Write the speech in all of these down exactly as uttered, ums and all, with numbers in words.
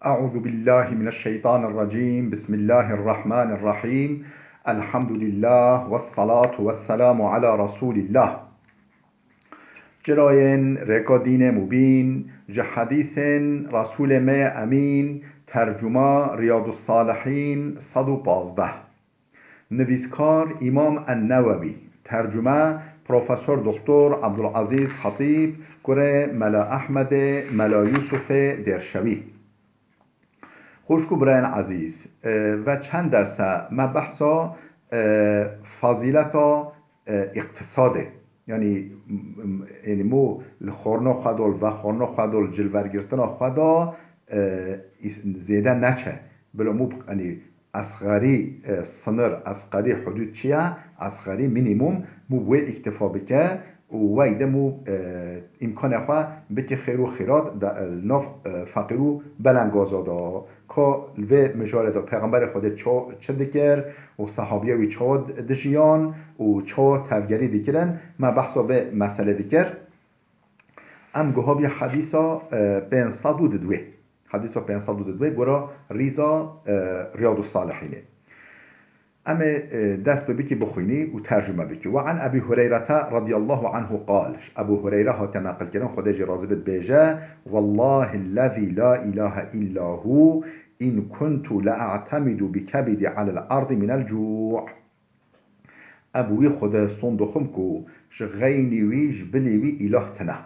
أعوذ بالله من الشيطان الرجيم. بسم الله الرحمن الرحيم. الحمد لله والصلاة والسلام على رسول الله. Çirayên rêka dînê mubîn, ji hedîsên Resûlê me yê Emîn, tercuma Riyadus Salihîn sed û pazdeh. Nivîskar Îmam En-Newewî, tercume Profesor Doktor Abdulazîz Hatîb, kurê Mela Ehmedê, Mela Yûsufê Dêrşewî. Xwişk û birayên ezîz, e, ve çend derse me behsa, e, fazîleta, e, îqtisadê, yanî, m-, m-, yanî mû li xorna xwe de, li vexorna xwe de, li cilvergirtina xwe de, e, îs-, zêde neçe. Bila mû, yanî, esxerî, e, sinir, esxerî hudûd çi ye? Esxerî mînîmûm mû bi wê îktifa bike û wey de mû, e, îmkanê xwe bike xêr û xîrat de, e, li nav, e, feqîr û belengaza de. Ka li vê mijarê de Pêxemberê Xwedê çawa, çi dikir û sehabiya wî çawa dijiyan û çawa tevgerî dikirin, me behsa vê meselê dikir. Em guha bî hedîsa, e, pênc sed û didwê. Hedîsa pênc sed û didwê gora rîza, e, Riyadus Salihînê. Em ê, e, dest bi bikî bixwînî û tercüme bikî. Ve an Ebî Hureyrete radiyallahu anhu qal. Ji Ebû Hureyre hate neqilkirin, Xwedê jî razî bit, bêje, Wallahillezî la ilahe illa hu, in kuntu le a'temidu bi kebidî alel ardi minel cu'. Eb wî Xwedê son dixwim ku ji xeynî wî, ji bilî wî îlah tine.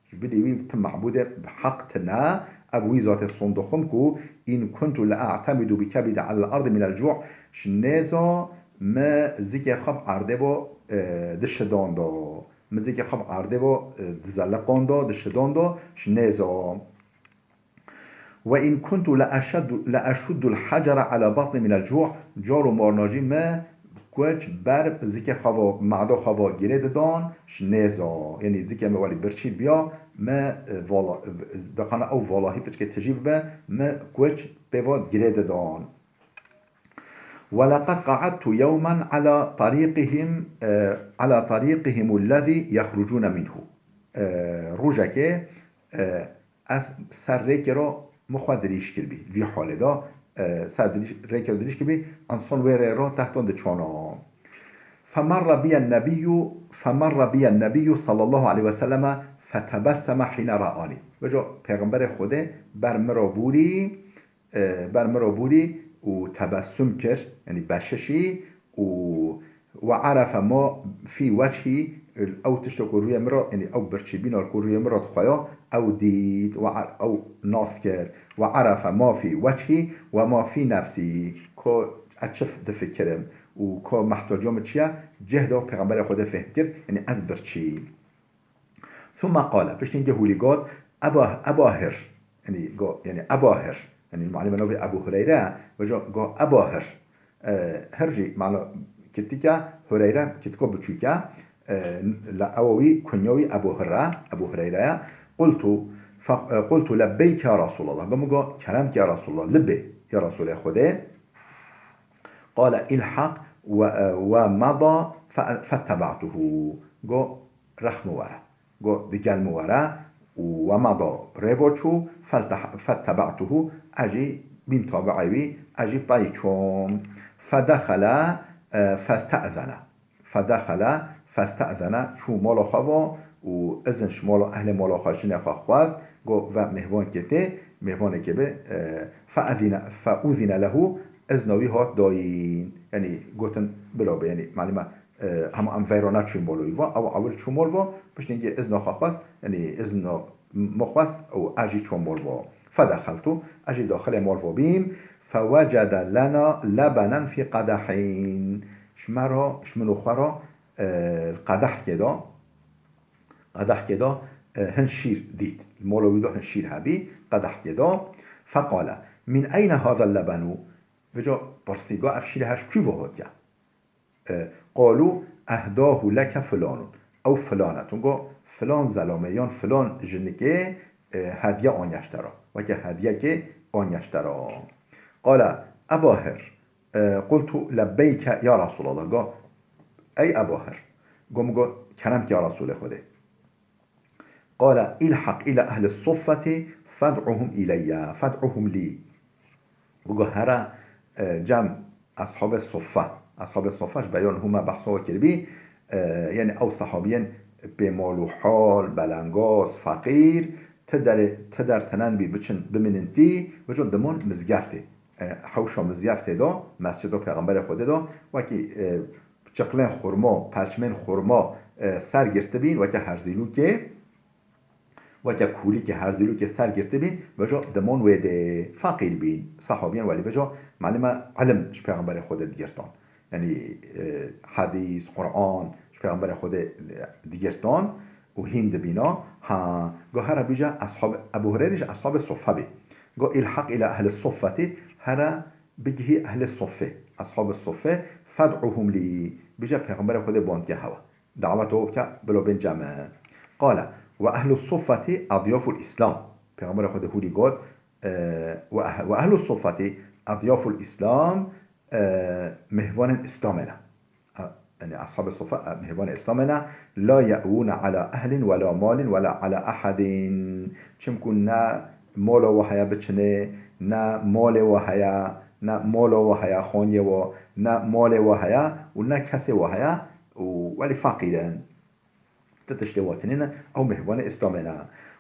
Ji bilî wî ti mebûdê bi heq tine. Eb wî zatê son dixwim ku in kuntu le a'temidu bi kebidî alel ardi minel cu'. Ji nêza me zikê xwe bi erdê bo, e, dişidanda. Me zikê xwe bi erdê bo, e, dizeliqanda, dişidanda, ji nêza. Ve in kuntu le eşeddu, le eşuddul hecere ala batni minel cu', car û marna jî me kuç ber zikê xwe ve, mada xwe ve girê didan, ji nêza. Yanî zikê me welî birçî biya, me, e, vala, e, diqana ew valahî piçkê tijî bibe, me kuç pê ve girê didan. Ve leqed qa'edtu yewmen ala tarîqihim, e, ala tarîqihimul lezî yexrucûne minhu. E, rojekê, e, ez ser rêkê re min xwe dirîj kiribî. Vî halê de, e, ser dirîj, rêkê re dirîj kiribî, insan wê rê re tehton diçana. Femerre biyen nebiyyu, femerre biyen nebiyyu sallallahu aleyhi ve selleme fetebesseme hîne ra'anî. Veca Pêxemberê Xwedê ber min re bûrî, e, ber min re bûrî û tebessum kir, yanî beşişî û we erefe ma fî wechî, ew tişta ku rûyê min re, yanî ew birçîbîna ku rûyê min re dixweya, ew dît, we er-, ew nas kir. We erefe ma fî wechî we ma fî nefsî. Ku ez çi difikirim û ku mehtaca min çi ye, cih de Pêxemberê Xwedê fêhm kir, yanî ez birçî. Thumma qale, piştî hingê hûlî got, Eba, Eba Hir. Yanî, go, yanî, Eba Hir. Yanî, malûm e navê Ebû Hureyre ye, veca go, Eba Hir. E, Hir jî, mana, kitik e, Hureyre, kitiko biçûk e. E, la ewa wî, kunya wî Ebû Hir e, Ebû Hureyre ye. Qultu, fe, e, qultu, lebbeyk ya Resulallah. Go, min go, kerem ki ya Resulallah, libê, ya Resulê Xwedê. Qale, ilhaq ve, e, ve mada fe, fettebe'tuhu. Go, rex min were. Go, digel min were û we mada rêva çû, felteh-, fettebe'tuhu, ez jî bîm tabi'ê wî, ez jî pey çûm. Fedexele, e, feste'zene. Fedexele, feste'zene, çû mala xwe va û izin ji mala, ehlê mala xwe, jinê xwe xwest, go, ve mêhvankê tê, mêvanekê bi, e, fe'ezine, fe'uzine lehu, izna wî hat dayîn. Yanî, gotin, bila be, yanî, malûm e, e, hema em veyra neçûyî mala wî va, ew ewil çû mal va, piştî hingê izna xwe xwest, yanî izna min xwest û ez jî çûm mal va. Fedexeltu, ez jî daxilê mal va bîm, fewecede lena lebenen fî qedehîn. Ji me re, ji min û xwe re, e, li qedehkê de, qedehkê de, e, hin şîr dît. Li mala wî de hin şîr hebî, qedehkê de. Feqale, min eyne hazel lebenu? Vêca pirsî, go, ev şîr he ji kû ve hatiye? E, qalû ehdahu leke filanun. Ew filanetun. Go, filan zelame yan filan jinikê, e, hediye aniye ji te re. Weke hediyekê aniye ji te re. Qale, Eba Hir. E, qultu, lebbeyke ya Resulallah. Go, ey Eba Hir. Go, min go, kerem ki ya Resulê Xwedê. Qale, ilhaq ila ehli suffeti fed'uhum ileyye, fed'uhum lî. Û go here, e, cem eshabê soffe. Eshabê soffe ji beriya niha me behsa we kiribî, e, yani ew sehabiyên pê mal û hal, belengaz, feqîr, ti derê, ti der tinen bî biçin, bimînin tî, vêca dimon mizgeftê. E, hewşa mizgeftê de, mescida Pêxemberê Xwedê de, wekî, e, çiqlên xurma, perçmên xurma, e, ser girtibîn, weke herzîlûkê, weke kûlîkê herzîlûkê ser girtibîn, vêca dimon wê dê feqîr bîn. Sehabiyên welî vêca melime ilim ji Pêxemberê Xwedê digirtan. Yani, e, hedîs, Quran ji Pêxemberê Xwedê digirtan û hîn dibîna. Ha, go here bîje eshab, Ebu Hureyre ji eshabê soffe bî. Go ilhaq ila ehli soffetî, here bigihî ehlê soffê, eshabê soffê, fed'uhum lî, bîje Pêxemberê Xwedê bandke hewa. Daweto bike, bilo bên cem e. Qale, "Ve ehlu suffeti adyaful Islam." Pêxemberê Xwedê hûrî got, e, "Ve eh-, ve ehlu suffeti adyaful Islam", e, mêhvanên Îslamê ne. E, yani ashabê soffe, e, mêhvanê Îslamê ne. "La ye'wûne ala ehlin ve la malin ve la ala ehadin." Çimku ne mala we heye biçinê, ne malê we heye, ne mala we heye, xaniyê we, ne malê we heye û ne kesê we heye, û welî feqîr in. Ti tiştê we tinê ne, ew mêhvanê Îslamê ne.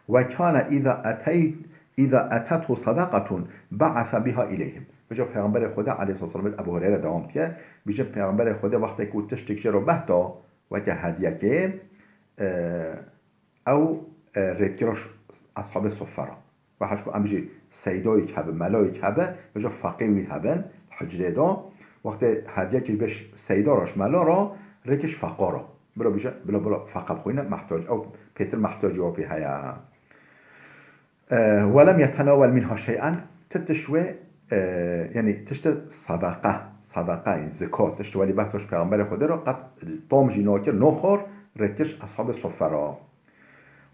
"Ve kane îza etey-, îza etethu sadaqatun ba'asa biha ileyhim." Vêca Pêxemberê Xwedê aleyhisselam, Ebu Hureyre dewam dike, bîje Pêxemberê Xwedê wextê ku tiştek jê re behta, weke hediyekê, e, ew, e, rêdkira ş-, eshabê soffe re. Ve heşko em jî seydoyek hebe, meloyek hebe, vêca feqê wî hebin, hicrê de. Wextê hediyekî beş seyda re, ji melo re, rêkiş feqa re. Bilo bîje, bilo, bilo feqa bixwîne, mehtac, ew pêtir mehtacî wî pê heye. E, "Ve lem yetenavel minha şey'en", ti tişt wê, e, yani tiştê sadaqa, sadaqa, yani zikat, tiştê welî behtoş Pêxemberê Xwedê re qet tom jî nakir, noxor, rêkiş eshabê soffe re.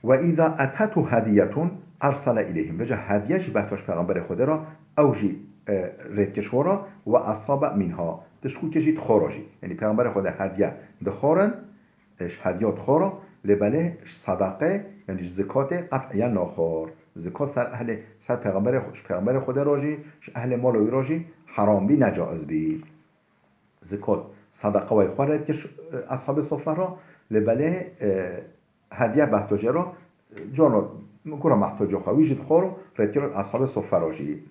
"Ve îza etethu hediyetun ersele ileyhim." Vêca hediye jî behtoş Pêxemberê Xwedê re, ew jî, e, rêdkir ji xwe re, "ve asabe minha." Tiştkû kir jî di xwe re jî. Yani Pêxemberê Xwedê hediye dixwarin, e, ji hediya dixwara, lê belê ji sadaqê, yani ji zikatê qet'iyen naxwar. Zikat ser ehlê, ser Pêxemberê Xwe-, ji Pêxemberê Xwedê re jî, ji ehlê mala wî re jî heram bî, necaiz bî. Zikat, sadaqa wey xwe rêdkir, e, eshabê soffe re, lê belê, e, hediye behtoce re, e, cano, gura mehtoca xwe, wî jî dixwar û rêdkir eshabê soffe re jî.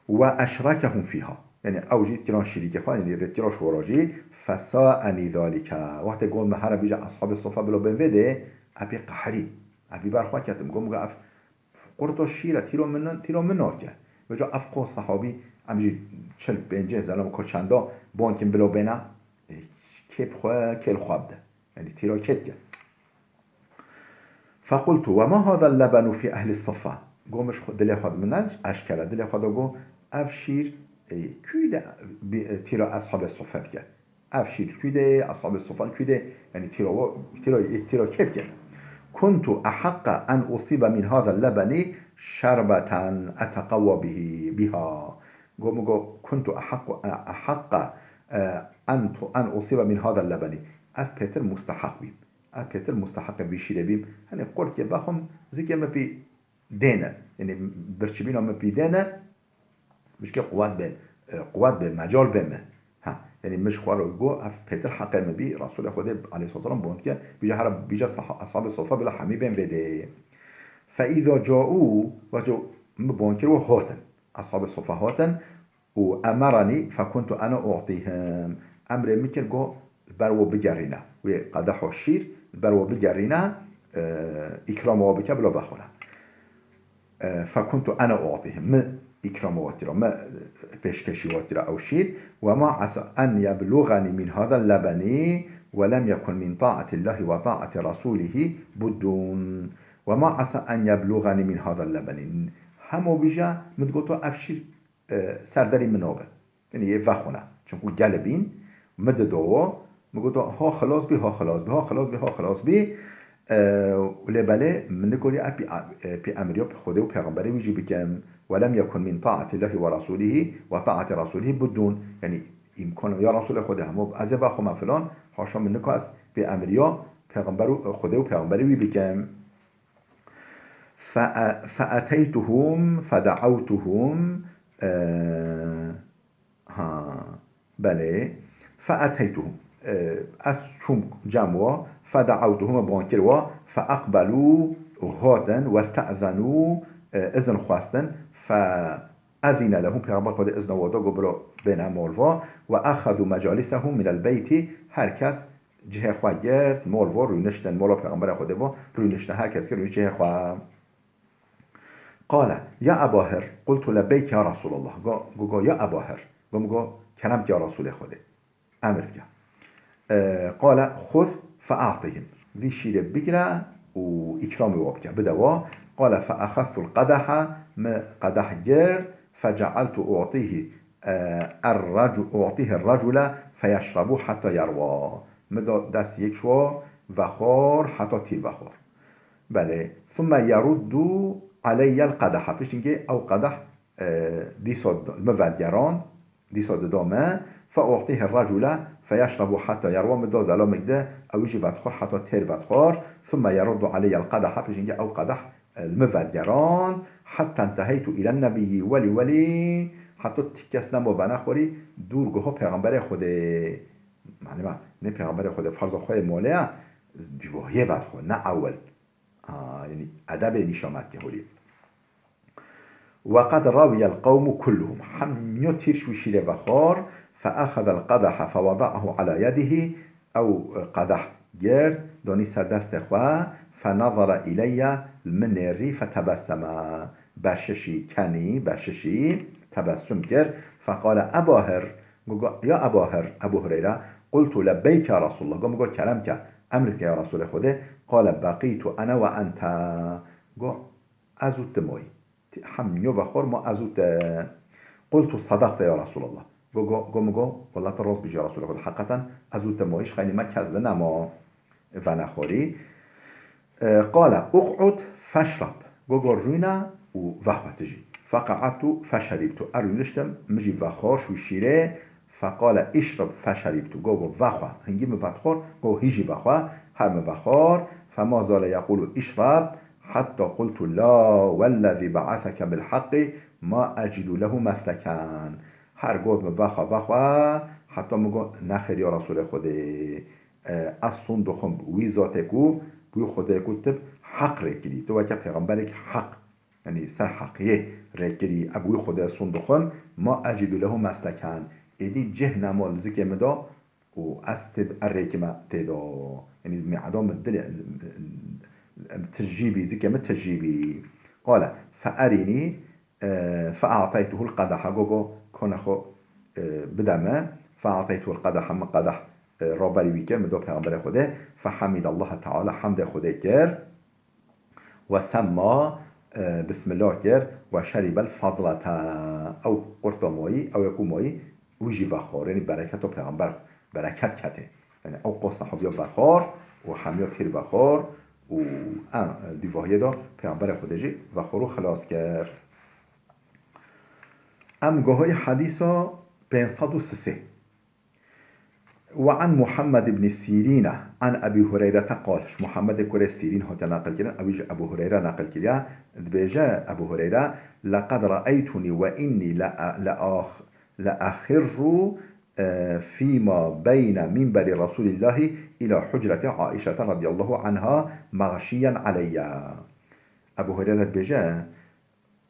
"Ve eşrekehum fiha." Yani ew jî kiran şirîkê xwe, yani rêdkira ji xwe re jî, "fesa'eni zalike." Wextê got me here bîje eshabê soffe bilo bên vê dê, epî qehrî, epî ber xwe ketim. Got, got ev Qurto şîr e, tîro min, tîro min nake. Vêca ev qo sehabî, em jî çil pêncî zelom ko çenda, bonkin bilo bêne, e, kê bi xwe, kê li xwe bide. Yani tîro kê dike. Fequltu, "Ve ma hada lebenu fi ehli siffe?" Go min ji xwe, dilê xwe de min ne, eşkere dilê xwe de go, ev şîr, e, kû de bi, e, tîro eshabê siffe bike. Ev şîr kû de ye, eshabê sofan kû de, yani tîro, tîro, tîro kê bike. "Kuntu ehaqqa en usibe min hada lebeni şerbeten eteqawwa bihi, biha." Go min go, "Kuntu ehaqqa, ehaqqa, e, en tu, en usibe min hada lebeni." Ez pêtir musteheq bîm. Ez pêtir musteheqê vî şîrê bîm. Hani qurtkê vexwim, zikê min pî dêne. Yani birçîbîna min pî dêne. Bijkê quwet bê, e, quwet bê, mecal bê min. Ha, yani min ji xwe re got, ev pêtir heqê min bî, Resulê Xwedê aleyhisselam bond kir, bîje here, bîje saha-, ashabê sofa bila hemî bên vê dê. Fe îza caû, wexto min bond kir û hatin. Ashabê sofa hatin û emeranî fekuntu ene u'tîhim. Emrê min kir, got, ber we bigerîne. Wê qedeho şîr ber we bigerîne, e, îkrama we bike, bila vexwine. E, fekuntu ene u'tîhim. Min îkrama we tira, min pêşkêşî we tira ew şîr. Ve ma esa en yeblûgeni min hada lebeni ve lem yekun min ta'atillahi ve ta'ati rasulîhi buddun. Ve ma esa en yeblûgeni min hada lebeni. Hemo bîje, min digoto ev şîr, e, ser derî min nabe. Yani yê vexwine. Çimku gelê bîn, min didowo, min goto, ha xilas bî, ha xilas bî, ha xilas bî, ha xilas bî. E, lê belê min nikoriye pî, e, pî emriya Xwedê û Pêxemberê wî jî bikim. Ve lem yekun min ta'atillahi ve rasulîhi ve ta'ati rasulîhi buddun. Yani îmkan ya Resulê Xwedê hemû ez ê vexwime filan, haşa min nika ez pî emriya Pêxember û, Xwedê û Pêxemberê wî bikim. Fe-, fe'eteytuhum fede'awtuhum, E, ha, belê. Feeteytuhum. E, ez çûm cem wa, feda'awtuhum, ban kir wa, feeqbelû, û hatin, weste'zenû, e, izin xwestin, fe ezîne lehum, Pêxember Xwedê izna wa da, got, biro bêne mol va, ve exezû mecalisehum minel beyti, her kes cihê xwe girt, mol va, rûniştin, mola Pêxemberê Xwedê va, rûniştin, her kes girt, rûnişt cihê xwe. Qale, ya Eba Hir, qultu lebbeyk ya Resûlallah. Go, go, go, ya Eba Hir. Go, go, kerem ki ya Resûlê Xwedê. Emir bike. E, qale, xuz fe'atihim. Vî şîrê bigire û îkramê wa bike, bide wa. Qale, fe'exeztul qedehe, min qedeh girt, fece'eltu u'tîhi, e, er-recu-, u'tîhi recule feyeşrebu hatta yerwa. Min da dest yek şwa vexwar, heta tîr vexwar. Belê. Thumme yeruddu aleyyel qedehe. Piştî ew qedeh, e, dîsa d-, min vedigerand, dîsa dida min. Fe u'tîhi recule feyeşrebu hatta yerwa. Min da zelamêk de, ew jî vedixwar, heta têr vedixwar. Thumme yeruddu aleyyel qedehe. Piştî ew qedeh, e, li min vedigerand. Hatta inteheytu îlen nebiyyi welî welî. Heta ti kes nema venexwarî dûr goha Pêxemberê Xwedê. Malûm e, ne Pêxemberê Xwedê ferza xwe yê molê ye, dûvahiyê vedixwe, ne ewil. Ha, yanî edebê nîşan me dike holî. Ve qed rawiyel qewmu kulluhum. Hemî tîr şû şîrê vexwar, fe exezel qedehe fe weda'ahu ala yedihî, ew qedeh girt, danî ser destê xwe, fe nazara îleyye, li min nêrî, fe tebesseme, beşişî, kenî, beşişî, tebessum kir, fe qale, Eba Hir, go, go, ya Eba Hir, Ebu Hureyre, qultu lebbeyk ya Resûlallah, go, min go, kerem ke, emr ke ya Resûlê Xwedê, qale, beqîtu ene ve ente, go, ez û ti mayî. Ti-, hemî vexwar ma ez û te. Qultu sadaqte ya Resûlallah. Go, go, go min go, wela tu rast bêjî ya Resûlê Xwedê. Heqeten ez û te mayî, ji xeynî me kes di nema venexwarî. E, qale uq'ud feşrab. Go, go rûne û vexwe tu jî. Feqa'edtu feşeribtu. Ez rûniştim, min jî vexwar şû şîrê. Feqale, "Îşrib feşerîbtu." Go, go, "Vexwe." Hingî min vedixwar, go, "Hî jî vexwe." Her min vexwar. Fema zale yeqûlu, "Îşrab." Hetta qultu, "La wellezî be'eseke bil heqqî ma ecidu lehu mesleken." Her got min, "Vexwe, vexwe." Heta min got, "Nexêr ya Resûlê Xwedê. E, ez sond dixwim wî zatê ku, wî Xwedê ku tu bi heq rê kirî. Tu weke pêxemberekî heq." Yanî ser heqiyê rêkirî, ev wî Xwedê sond dixwim, ma ecidu lehu mesleken. Êdî cih nema li zikê min de û ez tê, ez rêkime tê de. Yanî me'da min dilê, tijî bî, zikê min tijî bî. Qale, fe erînî, e, fe a'teytuhul qedehe, go, go, kone xwe, e, bide min. Fe a'teytuhul qedehe, min qedeh, e, raberî wî kir, min do Pêxemberê Xwedê. Fe hemidallaha teala, hemdê Xwedê kir. Ve semma, e, bismillah kir, ve şeribel fadlete. Ew qurta mayî, ew ê ku mayî, wî jî vexwar. Yanî bereketa pêxember, bereket kete. Yanî ew qo sahabiya vexwar û hemiya tîr vexwar û, e, dûvahiyê de pêxemberê Xwedê jî vexwar û xilas kir. Em gohayî hedîsa pênc sed û sisê. Ve an Muhammed ibn Sîrîne an Ebî Hureyrete qal, ji Muhammedê kurê Sîrîn hate neqilkirin, ew jî Ebû Hureyre neqil kiriye, dibêje Ebû Hureyre, "Leqed re'eytunî ve innî le, le ax-, le axirru, e, fîma beyne minberî Resûlîllahî îla hucreti Aîşete radiyallahu anha mexşîyen aleyye." Ebû Hureyre dibêje,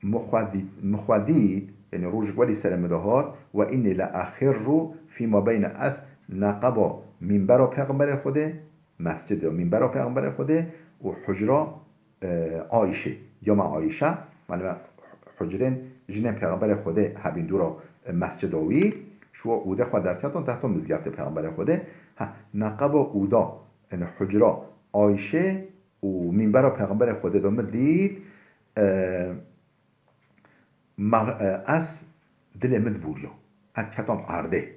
Min xwe dît, min xwe dît, yanî rojek welî serê min de hat, "Ve innî le axirru fîma beyne", ez neqeba mînbera Pêxemberê Xwedê, mescid ya mînbera Pêxemberê Xwedê û hucra, e, Ayşê, ya me Ayşe, malûm e hucrên jinên Pêxemberê Xwedê hebîn dûra, e, mescida wî, ji wa ûdê xwe derketin, tehta mizgeftê Pêxemberê Xwedê. Ha, neqeba ûda, yanî hucra Ayşê, û mînbera Pêxemberê Xwedê de min dît, e, ma-, e, ez dilê min dibûriya. Ez ketam erdê.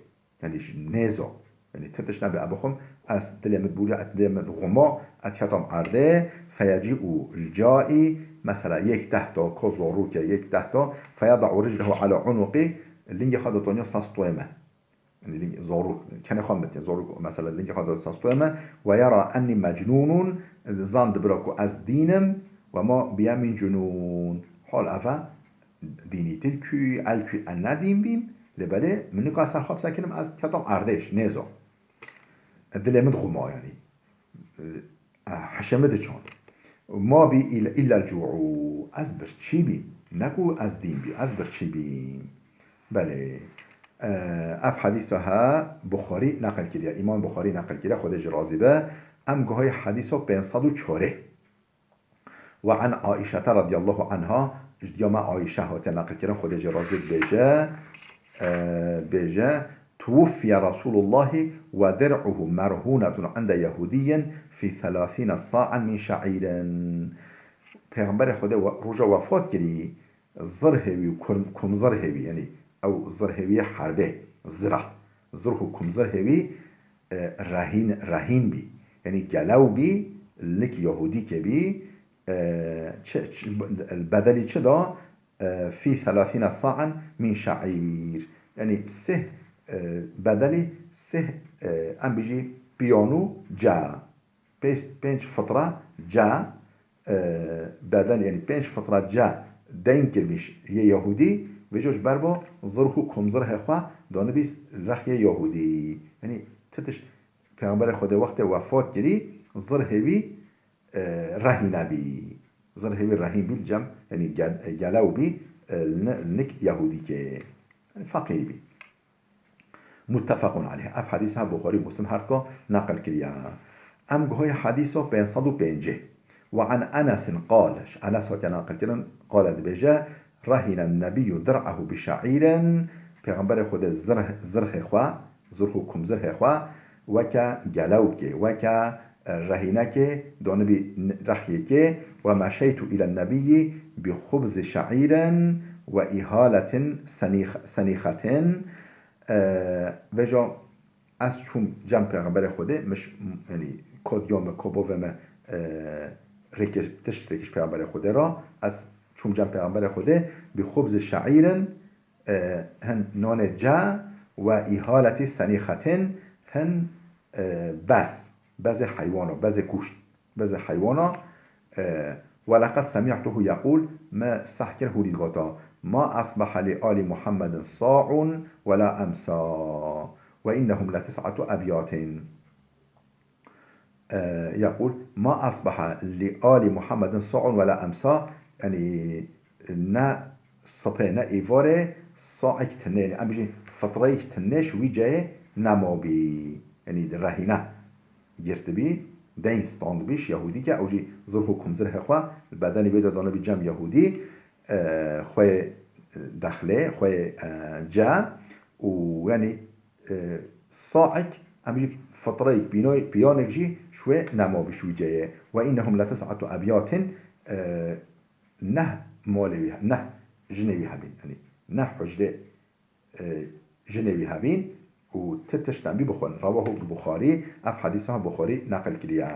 Yanî ji nêza. Yanî ti tişt nebe, ez bixwim, ez dilê min dibûriya, ez dilê min dixwima, ez ketam erdê. Feyecî û caî, mesela yek tehta, ko zorûke, yek tehta, feyeda'u riclehu ala unuqî, lingê xwe dotoniya ser stoyê min. Yanî lî-, zorûk, kenê xwe mitê, zorûk, mesela, lingê xwe dot ser stoyê min, "Ve yera ennî mecnûnûn", zan dibira ku ez dîn im, "Ve ma biye min cunûn." Hal ev e, dînî til kû, el kû, ez ne dîn bîm, lê belê min nika ser xwe bisekinim, ez ketam erdêş, nêzo. Dilê min dixuma, yanî. E, hişê min diçand. Ma bî îl-, îlla cû'û. Ez birçî bîm. Ne ku ez dîn bîm, ez birçî bîm. Belê. E, ev hedîsa he Buxarî neqil kiriye. Îmam Buxarî neqil kiriye, Xwedê jî razî be. Em guhayê hedîsa pênc sed û çarê. Ve an Aîşete radiyallahu anha, ji diya me Aîşe hate neqilkirin, Xwedê jê razî bêje, e, bêje, "Tuwuffiye Resulullahi ve dir'uhu merhunetun inde Yehudiyyin fi thelathine sa'en min şa'îrin." Pêxemberê Xwedê we-, roja wefat kirî, zirhê wî û kum-, kumzirhê wî, yanî ew zirhê wî yê herbê, zira, zirh û kumzirhê wî, e, rehîn, rehîn bî. Yanî gelew bî, lik Yahudîkê bî, e, çi, çi, bedelî çi da? E, fî thelathîne sa'en min şa'îr. Yanî sih, e, bedelî sih, e, em bijî piyano ca. Pênc, pênc fitra ca, e, beden, yanî pênc fitra ca deyn kirmiş yê Yahudî, vêco ji ber bo zirh û kumzirhê xwe danibîs rex yê Yahudî. Yanî ti tişt Pêxemberê Xwedê wextê wefat kirî, zirhê wî, e, rehîne bî. Zirhê wî rehîn bî li cem, yanî gel-, gelew bî, e, li ni-, li nik Yahudîkê. Yanî feqîr bî. Muttefaqun aleyh. Ev hedîs he Buxarî û Muslim her dika neqil kiriye. Em guhayê hedîsa pênc sed û pêncê. Ve an Enesin qal, ji Enes hatiye neqil kirin, qale dibêje, "Rehîne nebiyyû dir'ehu bi şa'îrin." Pêxemberê Xwedê zirh-, zirhê xwe, zirh û kumzirhê xwe, weke gelewkê, weke, e, rehînekê, danibî n-, rexyekê, "Ve meşeytu îlen nebiyyî bi xubzi şa'îrin ve îhaletin senîx-, senîxetin." E, vêca ez çûm cem Pêxemberê Xwedê, min ş-, yanî, ka diya me, ka bavê me, e, rêkir-, tişt rêkiş Pêxemberê Xwedê ra, ez çûm cem Pêxemberê Xwedê, bi xubzi şa'îrin, e, hin nanê ca ve îhaletî senîxetin, hin, e, bez, bezê heywana, bezê kuşt. Bezê heywana, e, "Ve leqed semî'tuhu yeqûl", me seh kir hûrî digota, "Ma asbaha li ali Muhammedin sa'un ve la emsa, ve innehum le tis'atu ebyatin." E, yeqûl, "Ma asbaha li ali Muhammedin sa'un ve la emsa", yanî ne sipê, ne êvarê saek tune, yanî em bijî fitreyek tune ji wî ceyê nemabî. Yanî di rehîne girtibî, deyn standibî ji Yahûdî ke ew jî zirh û kumzirhê xwe li bedenê wê de danibî cem Yahûdî, e, xwê dexlê, xwê, e, ce û yanî, e, saek, em jî fitreyek, pînoy-, piyanek jî ji wê nemabî ji wî ceyê. Ve innehum le tis'atu ebyatin, e, neh malê wî, neh jinê wî hebîn. Yanî neh hucrê e, jinê wî hebîn û ti tişt nebî bixwin. Rewahu Buxarî, ev hedîsa Buxarî neqil kiriye.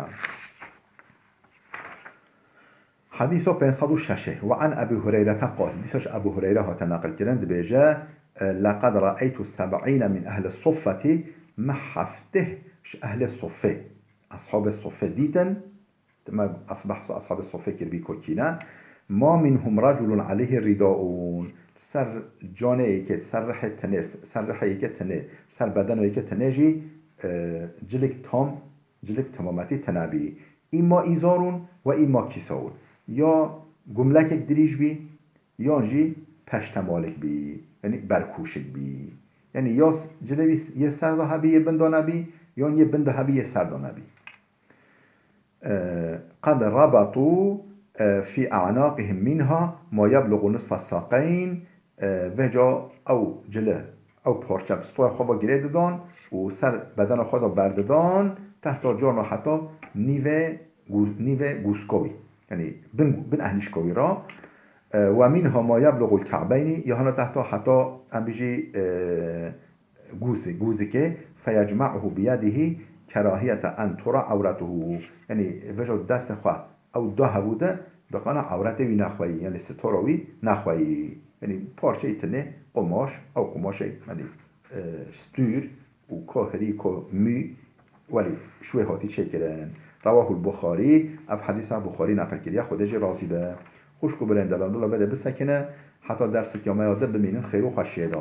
Hedîsa pênc sed û şeş. Ve an Ebî Hureyrete qal. Dîsa ji Ebû Hureyre hate neqil kirin, dibêje, e, "Leqed re'eytu seb'îne min ehli suffeti", me hefteh ji ehlê suffê, eshabê suffê dîtin, Dema asbah-, ashabê sofê kiribî kokîne. "Ma minhum raculun aleyhi ridaun." Ser canê yekê, ser rihê tenê, ser rihê yekê tenê, ser bedeno yekê tenê jî, e, cilik tam, cilik temametî tenebî. Îma îzarun ve îma kîsaun. Ya gumlekek dirîj bî, yan jî peştemalik bî, yanî berkûşik bî. Yanî ya s-, cilê wî s-, yê ser de hebî, yê bin de nebî, yan yê bin de hebî, yê ser de nebî. Qed rebetû, e, fî e'naqihim minha ma yeblugu nisfe saqeyn, e, vêca ew cile, ew parçe bi stoya xwe ve girê didan û ser bedena xwe de berdidan, tehta carna heta nîvê gû-, nîvê gûska wî. Yanî bin, bin ehlîşka wî ra. E, "Ve minha ma yeblugul ka'beynî", ya hana tehta heta, em bijî, e, gûzê, gûzikê, "feyecma'uhu biyedihî kerahiyete en tura awretuhu." Yanî, vêca destê xwe ew da hebû de, diqana awretê wî nexweyî, yanî sitora wî nexweyî. Yanî, parçeyê tinê qumaş, ew qumaşê, yanî, e, stûr û ko hirî, ko mû, welî, ji wê hatî çêkirin. Rewahul Buxarî, ev hedîsa Buxarî neqil kiriye, Xwedê jê razî be. Xwişk û birên delan, bila bede bisekine, Heta dersek ya me ya din bimînin xêr û xweşiyê de.